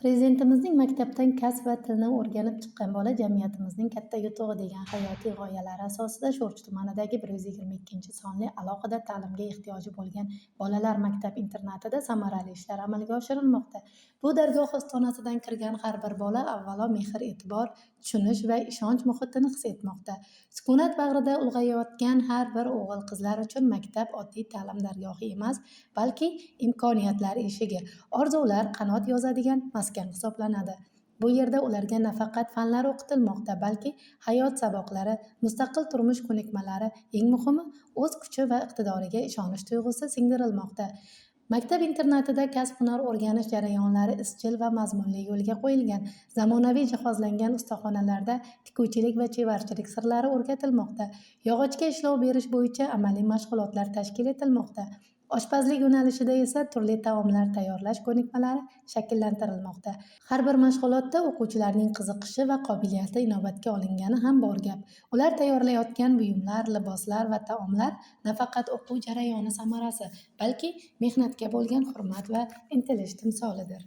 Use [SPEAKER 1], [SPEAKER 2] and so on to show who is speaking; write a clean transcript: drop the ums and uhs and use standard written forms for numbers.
[SPEAKER 1] Prezidentimizning "Maktabdan kasb va tilni o'rganib chiqqan bola jamiyatimizning katta yutug'i" degan hayotiy g'oyalari asosida Sho'rchi tumanidagi 122-sonli alohida ta'limga ehtiyoji bo'lgan bolalar maktab-internatida samarali ishlar amalga oshirilmoqda. Bu dargoh ostonasidan kirgan har bir bola avvalo mehr-e'tibor, tushunish va ishonch muhitini his etmoqda. Sukunat bag'rida ulg'ayayotgan har bir o'g'il-qizlar uchun maktab oddiy ta'lim dargohi emas, balki imkoniyatlar eshigi, orzular qanot yozadigan maskan hisoblanadi. Bu yerda ularga nafaqat fanlar o'qitilmoqda, balki hayot saboqlari, mustaqil turmush ko'nikmalari, eng muhimi, o'z kuchi va iqtidoriga ishonish tuyg'usi singdirilmoqda. Maktab-internatida kasb-hunar o'rganish jarayonlari izchil va mazmunli yo'lga qo'yilgan. Zamonaviy jihozlangan ustaxonalarda tikuvchilik va chevarchilik sirlari o'rgatilmoqda. Yog'ochga ishlov berish bo'yicha amaliy mashg'ulotlar tashkil etilmoqda. Oshpazlik yo'nalishida esa turli taomlar tayyorlash ko'nikmalari shakllantirilmoqda. Har bir mashg'ulotda o'quvchilarning qiziqishi va qobiliyati inobatga olingani ham bor gap. Ular tayyorlayotgan buyumlar, liboslar va taomlar nafaqat o'quv jarayoni samarasi, balki mehnatga bo'lgan hurmat va intilish timsolidir.